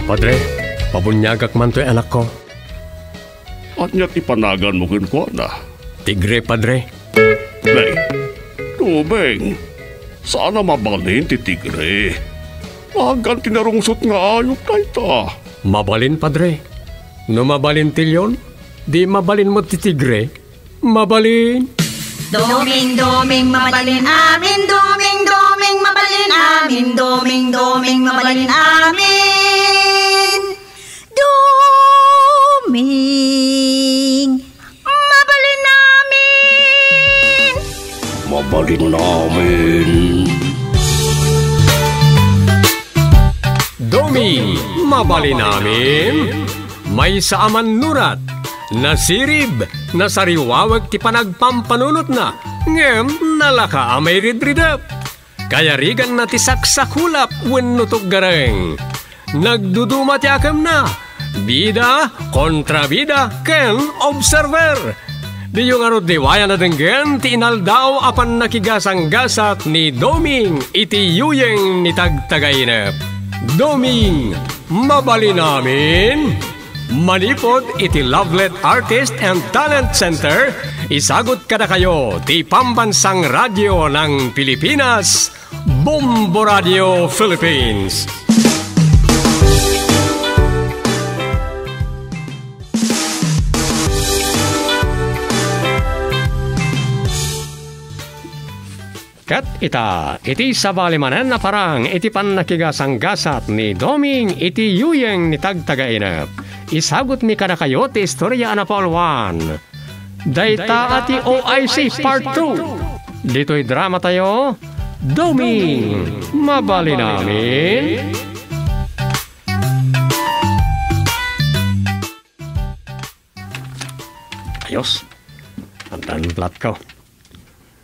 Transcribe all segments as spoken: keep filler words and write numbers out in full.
Padre, pabuniagak man toy anakko. Ania ti panaganmo kenkuana? Tigre, Padre. Nay, Doming, saan a mabalin ti tigre. Nagan ti narungsot nga ayup dayta. Mabalin, Padre. No mabalin ti leon, di mabalin met ti tigre. Mabalin. Doming, Doming, mabalin amin. Doming, Doming, mabalin amin. Doming, Doming, mabalin amin. Doming, mabalin amin. Mabalin amin. Doming, mabalin amin. Maysa a mannurat, nasirib, nasariwawek ti panagpampanunotna, ngem nalaka a mairidridep. Kayariganna ti saksakulap wenno tuggareng. Nagduduma ti akemna, bida, kontrabida, ken observer. Diyo ngarud liwayan a denggen ti inaldaw a pannakigasanggasat ni Doming iti yuyeng ni Tagtagainep. Doming, mabalin amin. Manipud iti Lovelet Artist and Talent Center, isagut kadakayo ti Pambansang Radyo ng Pilipinas, Bombo Radio Philippines. Ket ita, iti sabali manen a parang iti pannakigasanggasat ni Doming iti yuyeng ni Tagtagainep, isagutmi kadakayo ti istoria a napauluan. Dayta a ti O I C Part two. Ditoy dramatayo, Doming, mabalin amin. Ayos. Addan platko.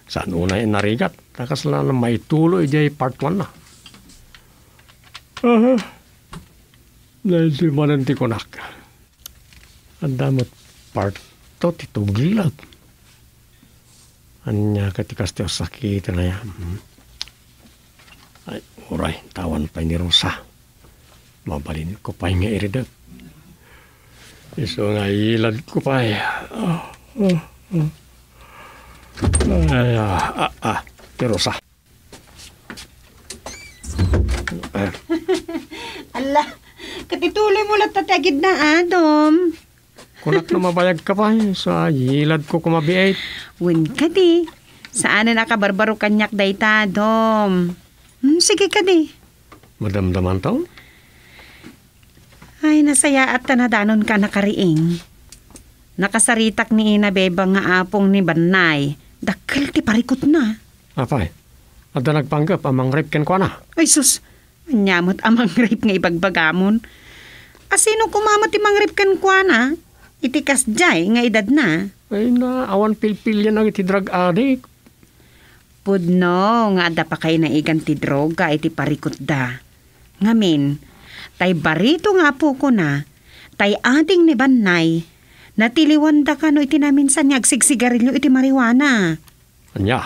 Saan unay narigat? Ta kasla maituloy idiay part one na. Aha. Daytoy manen ti kunak. Adda met part two ti tuglag. Ania ket ti kastoy a sakiten aya? Hmm. Ay, uray, tawan pay ni Rosa. Mabalinko pay nga iridep. Isu nga iladko pay. Ah, ah, ah. Ay, ah, ah, ah, ti Rosa. Ah. Alla, ket ituloymo latta ti agidna, Dom. Kunak no mabayagka pay, sa iladko koma biit. Wen kadi, saanen a kabarbaro kaniak dayta, Dom. Hmm, sige kadi. Madamdamanto? Ay, nasayaat ta nadanonka a nakariing. Nakasaritak ni Ina Bebang nga apong ni Bannay. Dakkel ti parikutna. Apay, adda nagpanggep a mangrep kenkuana? Ay sus, ania met a mangrep nga ibagbagamon? A sino koma met ti mangrep kenkuana iti kasdiay nga edadna? Ay na, awan pilpilian dagiti drug addict. Pudno nga adda pakainaigan ti droga iti parikutda. Ngamin, tay barito nga apokona, tay ading ni Bannay, natiliwanda kano iti naminsan nga agsigsigarilio iti marijuana. Ania?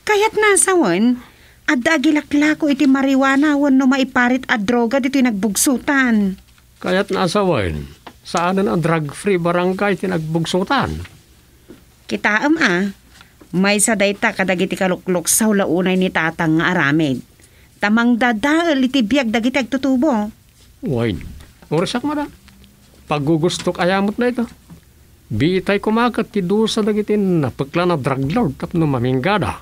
Kayatna a sawen, adda agilaklako iti marijuana wenno maiparit a droga ditoy Nagbugsotan. Kayatna a sawen, saanen a drug-free barangay ti Nagbugsotan? Kitaem a, maysa dayta kadagiti kalukluksaw la unay ni Tatang nga aramid. Ta mangdadael iti biag dagiti agtutubo. Wen, urisak, madam. Pagugustok aya met dayta. Bitay koma ket ti dusa dagiti napeklan a drug lord tapno maminggada.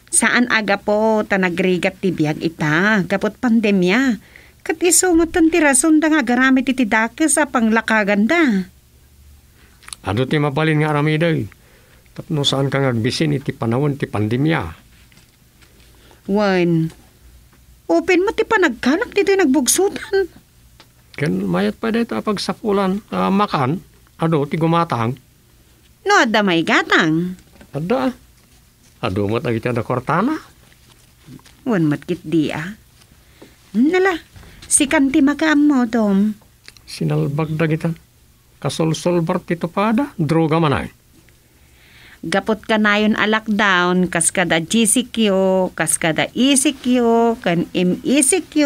Saan a gapu ta nagrigat ti biag ita gapu ti pandemia. Ket isu metten ti rasonda nga agaramid iti dakes a panglakaganda. Adu ti mabalin nga aramidek tapno saanka nga agbisin iti panawen ti pandemia. Wen, open met ti panagkanak ditoy Nagbugsotan. Ken mayat pay dayta a pagsapulan a makan, adu ti gumatang. No adda maigatang? Adda. Adu met dagiti adda kuartana. Wen met ketdi a. Nala, sikan ti makaammo, Dom. Sinalbag dagita. Kasolsolbar ti tupada, droga manen. Gaput kanayon a lockdown, kas kada G C Q, kas kada E C Q, ken M E C Q,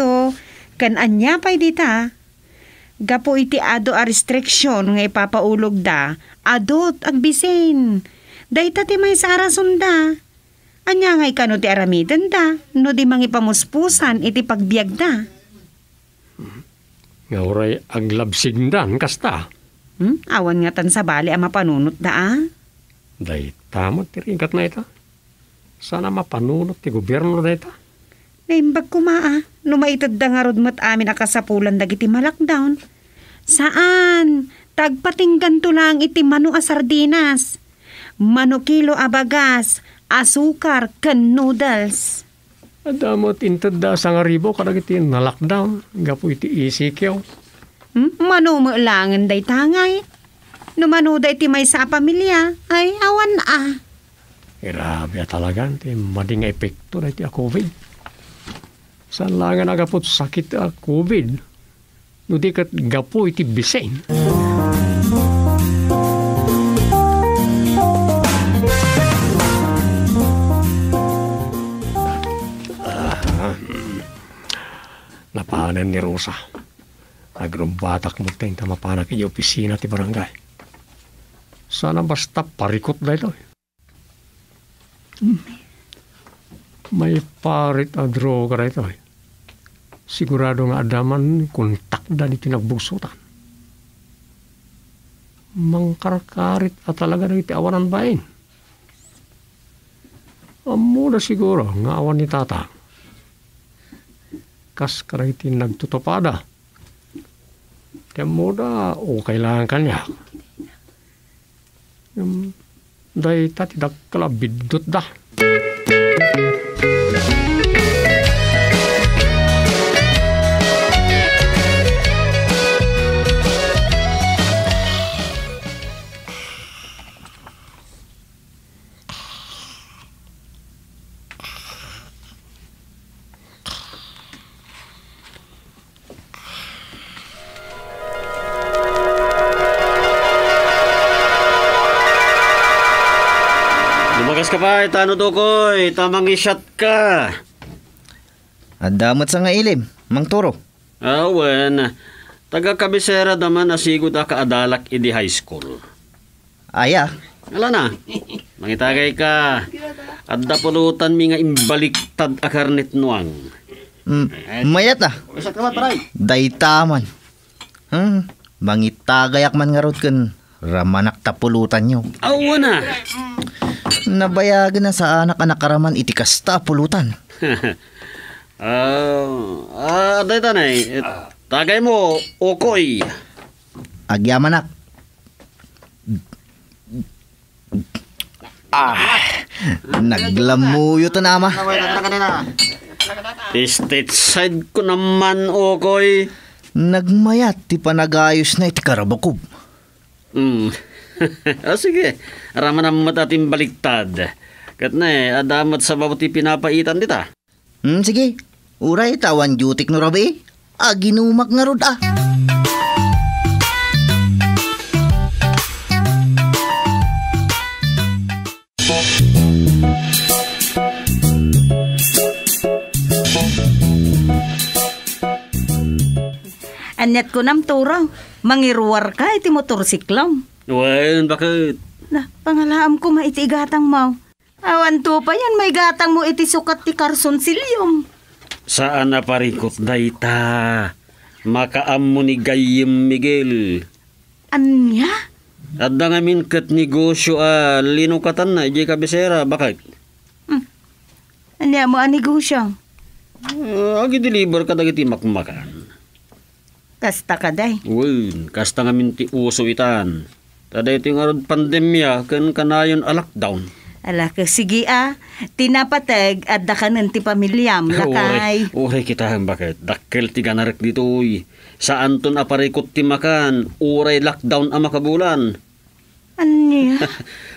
ken ania pay dita, Gapu iti adu a restriction nga ipapaulogda, adut agbisin. Dayta ti maysa a rasonda. Ania ngay kano ti aramidenda no di mangipamuspusan iti pagbiagda? Nga uray aglabsigdan kasta? Hmm? Awan ngatan sabali a mapanunotda a? Dayta met ti rigatna ita. Saan a mapanunot ti gobierno dayta? Naimbag koma a, no maitedda ngarud met amin a kasapulan dagiti ma-lockdown. Saan, ta agpatingganto laeng iti mano a sardinas, mano kilo a bagas, asukar, ken noodles. Adda met intedda a sangaribu kadagiti na-lockdown gapu iti E C Q. Hmm? Mano met laengen dayta ngay? No manoda iti maysa a pamilia, ay awan a. Grabe a talagan ti madi nga epekto daytoy a covid. Saan laengen a gapu ti sakit a covid, no di ket gapu iti bisin. Ah, napanen ni Rosa. Agrubbatak met ta mapanak iti opisina ti barangay. Saan a basta parikut daytoy. Hmm. Maiparit a droga daytoy. Sigurado nga adda man kontakda ditoy nagbugsotan. Mangkarkarit a talaga dagiti awanan bain. Ammoda siguro nga awan ni Tata. Kas kadagiti nagtutupada. Ti ammoda, okay lang kaniak. Ngem dayta ti dakkel a biddutda. Lumagas ka pay, tano tukoy, ta mangisyat ka. Adda met sangailim, Mang Turo. Awen, taga-Cabecera da man a sigud a kaadalak idi high school. Aya? Ala na. Mangitagay ka. Adda pulutanmi nga imbaliktad a karnet nuang. Mm, mayat a. Dayta man. Hmm, mangitagayak man ngarud ken ramanak ta pulutanyo. Awan a. Nabayagen a saanak a nakaraman iti kasta a pulutan. Ah, ah, dayta nay. Tagay mo, ukoy. Agyamanak. Ah, naglamuyo ta, Ama. State side ko naman, ukoy. Nagmayat ti panagayos na iti karabakob. Hmm. Ah, sige. Ramanan met a timbaliktad. Ket ne, adda met sabab ti pinapaitan dita. Hmm, sige. Uray ta awan dutik no rabii. Aginumak ngarud a. Aniat kunam, Turo? Mangiruarka iti motorsiklom? Wen, baket? Na, pangalaam koma iti igatangmo. Awan to payen maigatangmo iti sukat ti karsonsiliom. Saan a parikut dayta. Makaammo ni Gayyem Miguel. Ania? Adda ngamin ket negosio a linukatanna idiay Cabecera, baket? Hmm. Ania mo a negosio? Ah, agi-deliver kadagiti makmakan. Kasta kadi? Wen, kasta ngamin ti uso itan. Ta daytoy ngarud pandemia ken kanayon a lockdown. Ala, ket sige a, ti napateg, adda kanen ti pamiliam, lakay. Uray, uray kitaem baket. Dakkel ti ganarek ditoy. Saanton a parikut ti makan, uray lockdown a makabulan. Ania?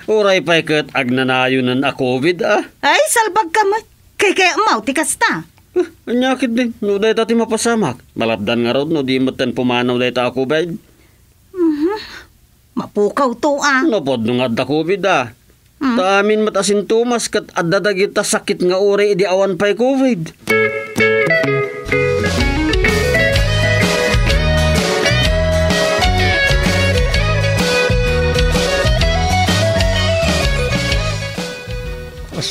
Uray pay ket agnanayonen a covid a. Ay, salbagka met. Kay kayatmo ti kasta. Eh, ania ketdi? No dayta ti mapasamak. Malapdan ngarud no di metten pumanaw dayta a covid. Mhm. Mapukaw to a. Napudno nga adda covid a. Hmm. Ta amin met a sintomas ket adda dagita sakit nga uray idi awan pay covid.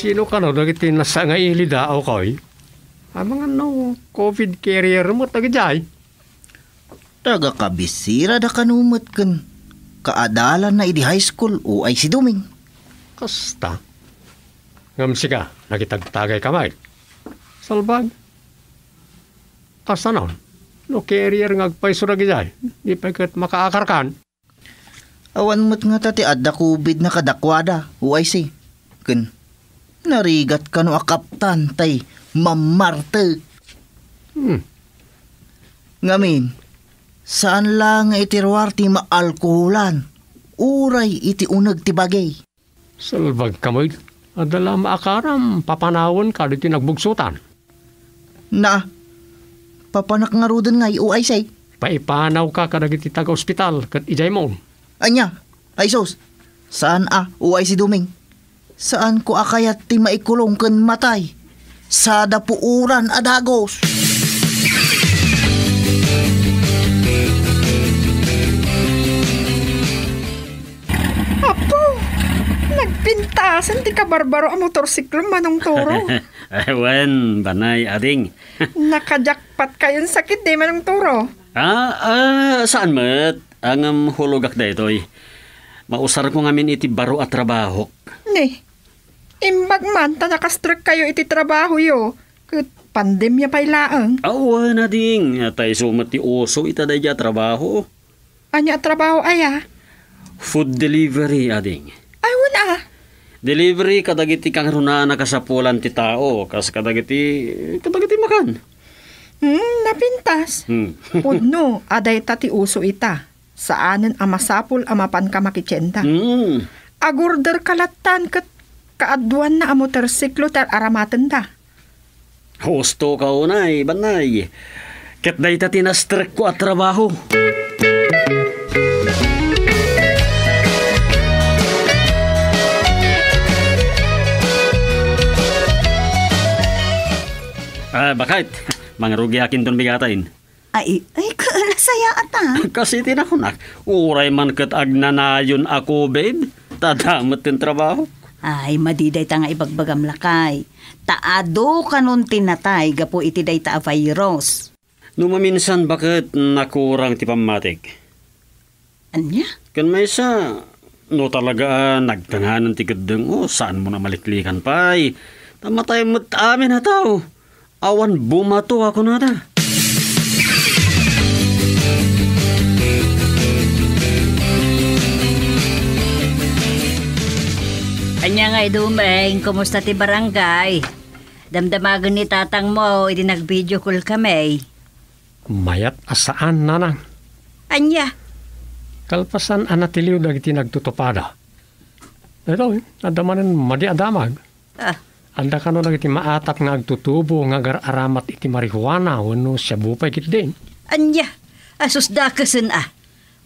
Sino kano dagiti nasa nga ilida, Ukoy? Amangan no covid carrier met dagidiay? Taga-kabisera da kano met ken kaadalanna idi high school, uay si Doming. Kasta. Ngem sika, nakitagtagayka met. Salbag. Kasano? No carrier nga agpayso dagidiay, di pay ket makaakarkan? Awan met ngata ti adda covid na kadakuada, uay si. Ken narigat kano a kaptan tay mammartek. Hmm. Ngamin, saan la nga iti ruar ti maalkoholan, uray iti uneg ti bagi. Salbagka met, adda la maakaram, papanawenka ditoy nagbugsotan. Na, papanak ngaruden ngay, uay si. Paipanawka kadagiti taga-ospital ket idiaymo. Ania? Ay sus, saan a, uay si Doming. Saanko a kayat ti maikulong ken matay. Sada puoran a dagus. Apo, nagpintasen ti kabarbaro a motorsiklo, Manong Turo. Wen, banay, ading. Nakajakpat kayon sakit, di, Manong Turo? Ah, ah, saan met? Ngem hulogak daytoy. Mausarko ngamin iti baro a trabahok. Ni, imbag man ta nakastrek kayo iti trabahoyo, ket pandemia pay laeng. Awan, ading. Tay isu met ti uso ita daydiay a trabaho. Ania a trabaho aya? Food delivery, ading. Ay, wen a. Delivery kadagiti kangrunaan a kasapulan ti tao, kas kadagiti, kadagiti makan. Hmm, napintas. Hmm. Pudno a dayta ti uso ita. Saanen a masapul a mapanka makitienda. Hmm. Agorderka lattan ket kaaduanna a motorsiklo ti ar-aramatenda. Husto ka unay, banay. Ket dayta ti nastrekko a trabaho. Ah, bakit? Mangrugiak inton bigaten. Ay, ay, kaala saya ata. Kas iti nakunak, uray man ket agnanayon a covid, ta adda met ti trabaho. Ay, madi dayta nga ibagbagam, lakay. Ta adu kanon ti natay gapu iti dayta a virus. No maminsan, baket nakurang ti pammatik? Ania? Ken maysa, no talaga a nagtanganan ti keddengmo, saanmo a maliklikan pay. Ta matay met amin a tao. Awan bumato a kunada. Ania ngay, Dumeng, kumusta ti barangay? Damdamagen ni tatangmo idi nag-video call kami. Mayat a saan, nanang. Ania? Kalpasan a natiliw dagiti nagtutupada. Daytoy, adda manen madi a damag. Ah. Adda kano dagiti maatap nga agtutubo nga agar-aramat iti marijuana wenno shabu pay ketdin. Ania? Asus, dakesen a.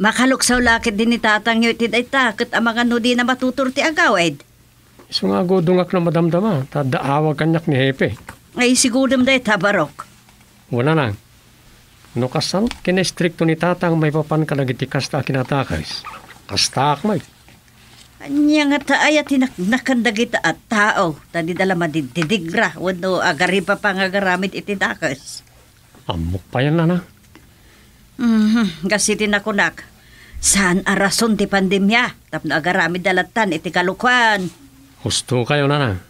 Makaluksaw la ketdi ni tatangyo iti dayta ket amangan no dina matutured ti agawid. Isu nga agudongak no madamdama, ta adda awag kaniak ni Hepe. Ay, sigudem dayta, barok. Wen, nanang. No kasano kinastrikto ni tatang maipapan kadagiti kasta a kinadakes, kastaak met. Ania ngata aya ti naknakan dagita a tao, ta dida la madiddidigra wenno agaripa pangagaramid iti dakes? Ammok payen, nanang. Mhm, kas iti nakunak, saan a rason ti pandemia tapno agaramidda lattan iti kalokuan. Husto kayo, nanang.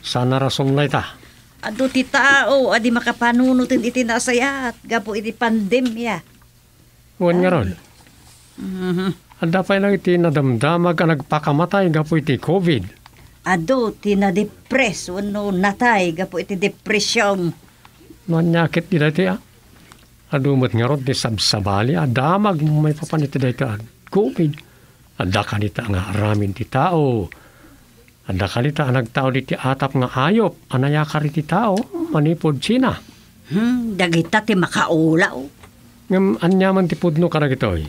Saan a rason dayta. Adu ti tao a di makapanunoten iti nasayaat gapu iti pandemia. Wen ngarud. Mhm. Adda pay lang iti nadamdamag a nagpakamatay gapu iti covid. Adu ti nadepres wenno natay gapu iti depression. No ania ket daytoy a? Adu met ngarud ti sabsabali a damag maipapan iti dayta a covid. Adda kanita nga aramid ti tao. Adda kanita a nagtaud iti atap nga ayup a nayakar iti tao manipud China. Hmm, dagita ti makaulaw. Ngem aniaman ti pudno kadagitoy?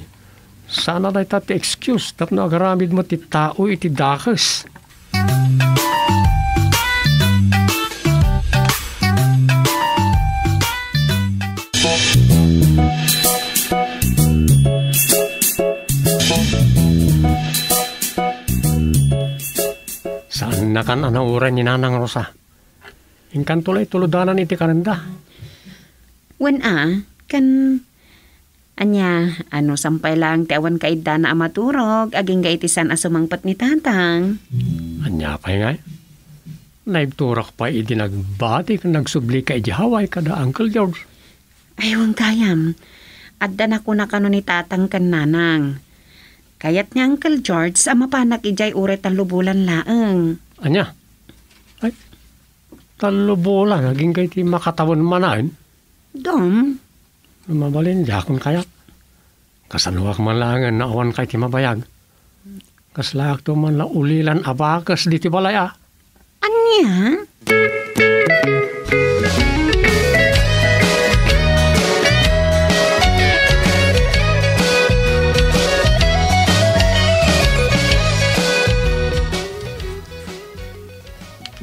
Saan a dayta ti excuse tapno agaramid met ti tao iti dakes. Saan Nakan-ana uray ni Nanang Rosa. Inkanto la ituludanan iti kanenda. Wen a, ken ania, anusam pay laeng ti awan kaiddana a maturog, agingga iti saan a sumangpet ni Tatang. Ania pay ngay? Naibturak pay idi nagbati ken nagsublika idi Hawaii kada Uncle George. Ay, wen gayam. Adda nakuna kano ni Tatang ken Nanang. Kayat ni Uncle George a mapanak idiay uray tallo bulan laeng. Ania? Ay, tallo bulan, agingga iti makatawen manen? Dom. Mabalin, diakon kayat. Kasanoak man laengen no awan kay ti mabayag. Kaslaakto man la ulilan a bakes ditoy balay a. Ania?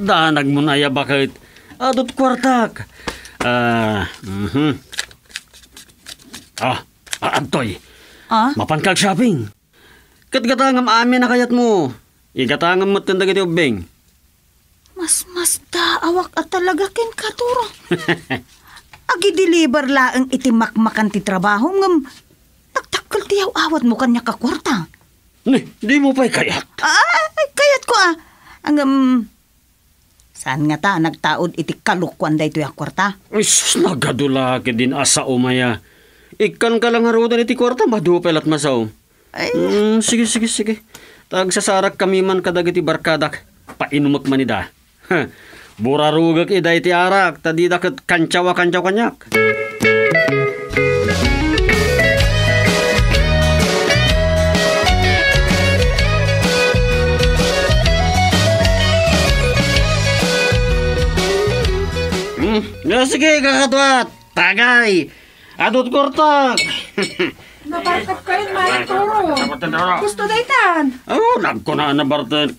Danag mo na ya, baket. Adut kuartak. Ah, mhm. Ah, ah, adtoy. Ah? Mapanka ag-shopping. Ket gatangem amin a kayatmo. Igatangem metten dagiti ubbing. Masmasdaawak a talaga kenka, Turo. Agi-deliver laeng iti makmakan ti trabahom ngem nagdakkel ti yaw-awatmo kaniak a kuarta. Ni, dimo pay kayat? Ay, kayatko a. Ngem, saan ngata a nagtaud iti kalokuan daytoy a kuarta? Ay, sus, nagadu la ketdin a saom aya. Ikkanka la ngaruden iti kuarta, madu pay la't masaom. Ay. Mm, sige, sige, sige. Ta agsasarakkami man kadagiti barkadak. Painumek man ida. Burarogek ida iti arak, ta dida ket kantiaw a kantiaw kaniak. Hmm? Ya, sige, kakatuat. Tagay. Adut kuartak. Nabartek kayon, Manong Turo. Gusto daytan. Oh, nagkuna a nabartek.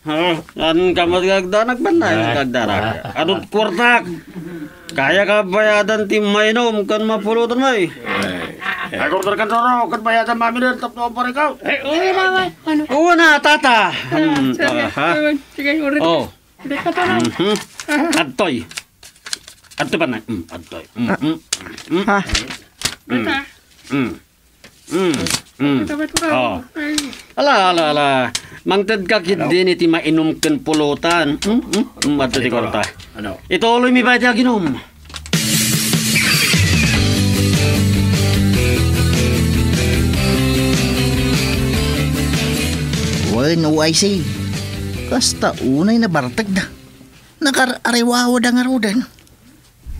Ha? Saan ka met nga agdanag, bannay nga agdanag? Adut kuartak. Kayaka bayadan ti mainom ken mapulotan, may? Ay, kuartak kan Turo, ken bayadan mamiden tapno agparikaw. Ay, uli na, ano? Oo na, tata. Hmm, sige, ha? Sige, uli. Oh. Dika, Turo. Mhm. Adtoy. Adtoy pa na. Mm, adtoy. Mm, mm, mm. Ha? Mm. Mm. Mm. Mm. Oh. Ala, ala, ala. Mangted ka ketdin iti mainom ken pulotan. Mm, mm. Mm, adtoy ti kuarta. Ano? Ituloy mi pay ti aginom. Wen, O I C. Kasta unay nabartekda. Nakar-ariwawada ngaruden.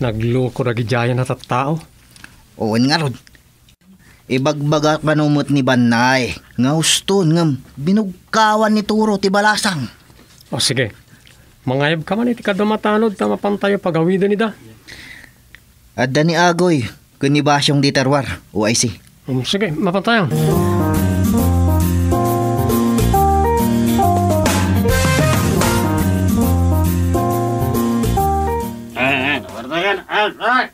Nagloko dagidiay a tattao. Wen ngarud. Ibagbaga kano met ni Bannay nga uston ngem binugkawan ni Turo ti balasang. O sige, mangayabka man iti kadu a matanod ta mapantayo pagawiden ida. Adda ni Agoy ken ni Basiong dita ruar, O I C. Um, sige, mapantayan. Ay, ay, nawartayan. Ay, ay.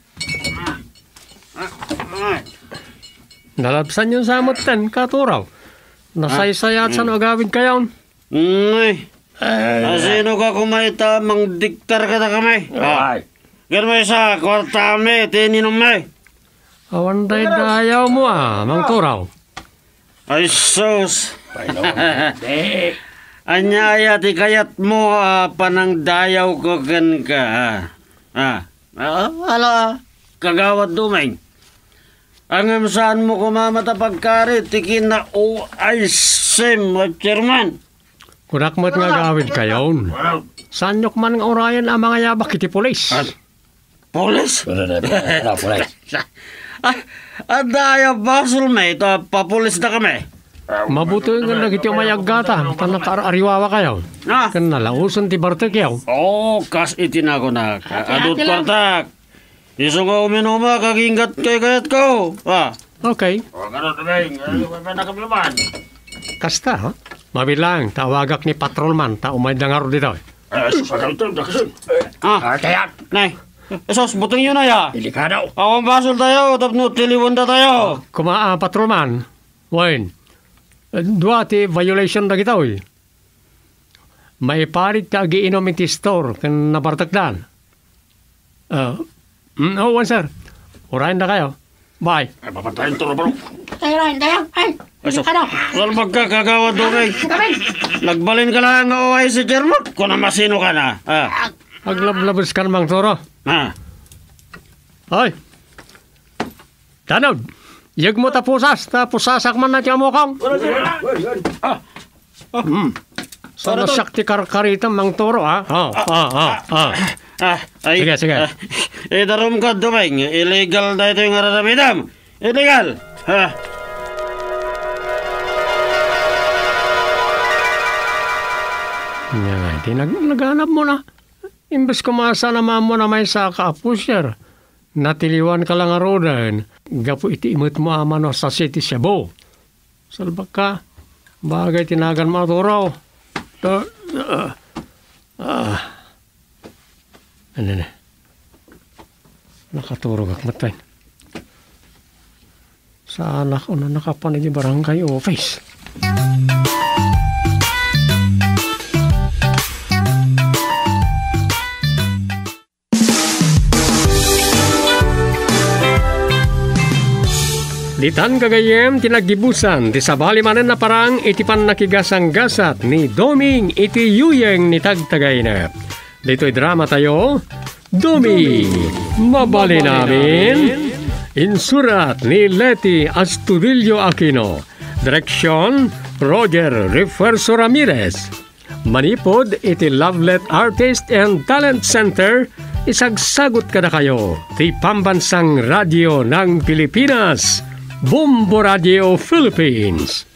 Ay, ay. Nalabsanyon sa metten, Katuraw. Nasaysayaat sano agawidkayon. Ay. Asino ka kumayta, mangdiktar kadakami? Ah. Ay. Ken maysa, kuartami, ti ininummi. Awan daydayawmo a, Mangturaw. Ay, sus. Ania aya ti kayatmo a panangdayawko kenka, a? A? A, ala, Kagawad Dumeng. Ngem saanmo koma met a pagkari ti kina-O I C mo, Chairman. Kunak met nga agawidkayon. Saanyo man nga urayen a mangayabak iti pulis? A, pulis? Ano, pulis? A, adda aya basolmi ta papulisdakami? Mabuti nga dagiti umayaggata, ta nakaar-ariwawakayo. A. Ken nalaosen ti bartekyo. O, kas iti nakunak. Adut kuartak. Isu nga uminumak, aginggat kaykayatko. A. Okay. O, ganun, Dudeng. Ay, may, may nakablaman. Kasta, ha? Mabilang, tawagak ni Patrolman, ta umayda ngarud ditoy. Ay, sus, agawid tayo, dakasin. A. A, kayat. Nay. Sus, butengyo na ya. Delikado. Awan basoltayo, tapno tiliwendatayo. Kuma, a, Patrolman. Wen. Dua ti violation dagitoy. Maiparit ti agiinum iti store ken nabartekdan. Ah, mm, oo, sir. Urayen dakayo. Bye. Ay, papatayen to, bro. Tayo, Ryan, tayo. Ay, Ay, so, ano? Salbag ka, Kagawad Dugay. Kami. Nagbalin ka lang nga O I C chairman. Kung namasino ka na. Ah. Aglablabes ka namang toro. Ah. Ay. Tanod. Iyeg mo ta pusas, ta pusasak man na ti amokong. Ah. Hmm. Sana Ano to? Siak ti karkaritam, Mang Toro, ha? Ah, ah, ah, ah. Ah, ay, Sige, sige. Ah, idarum ka, Dumeng. Illegal daytoy nga raramidam. Illegal. Ha? Nya, ti nag-, naganap mo na. Imbes ko masana maammo na maysa ka a pusher, natiliwan ka lang a roden, gapu iti imet mo a mano sa City Cebu. Salbak ka. Bagay ti nagan mo a turaw. Ta-, ah, ah. Ano na? Nakaturog ak met, wen. Saanak, ano, nakapan iti barangay office. Ditan gagayyem ti naggibusan ti sabali manen a parang iti pannakigasanggasat ni Doming iti yuyeng ni Tagtagainep. Ditoy drama tayo, Doming, Mabalin Amin. Insurat ni Leti Astudillo Aquino. Direksyon, Roger Refuerzo Ramirez. Manipud iti Lovelet Artist and Talent Center, isagsagut kadakayo ti Pambansang Radio ng Pilipinas, Bombo Radio Philippines.